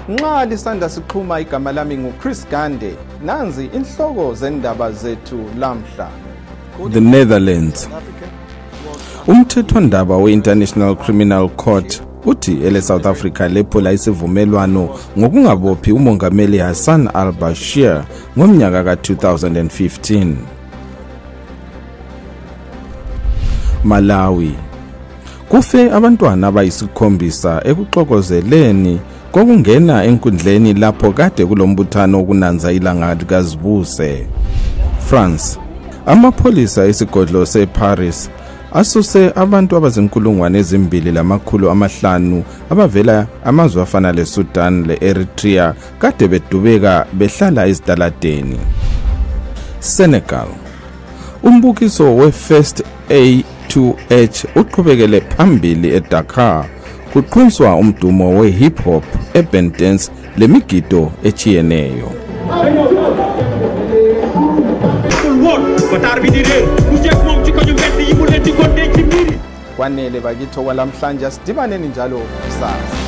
Nxa lisanda siqhuma, igama lami nguChris Gande. Nanzi inhloko zendaba zethu lamhla. The Netherlands. Umthethwandaba we-International Criminal Court uthi ele South Africa lephula isivumelwano ngokungabophi umongameli Hassan al-Bashir ngomnyaka ka-2015. Malawi. Kufe abantwana abayisikhombisa ekuxokozeleni kokungena enkundleni lapho kade kulombuthano wokunanza ilanga likazibuse. France. Amapholisa esigodlo seParis asuse abantu abazinkulungwane 2,500 abavela amazwe afana leSudan le-Eritrea kade bedubeka behlala ezitaladeni. Senegal. Umbukiso we-First A2H uqhubekele phambili eDakar, kuqhunswa umdumo we-hip hop, urban dance lemigido etshiyeneyo. Kwanele bakithi okwalamhlanje, asidibaneni njalo kusasa.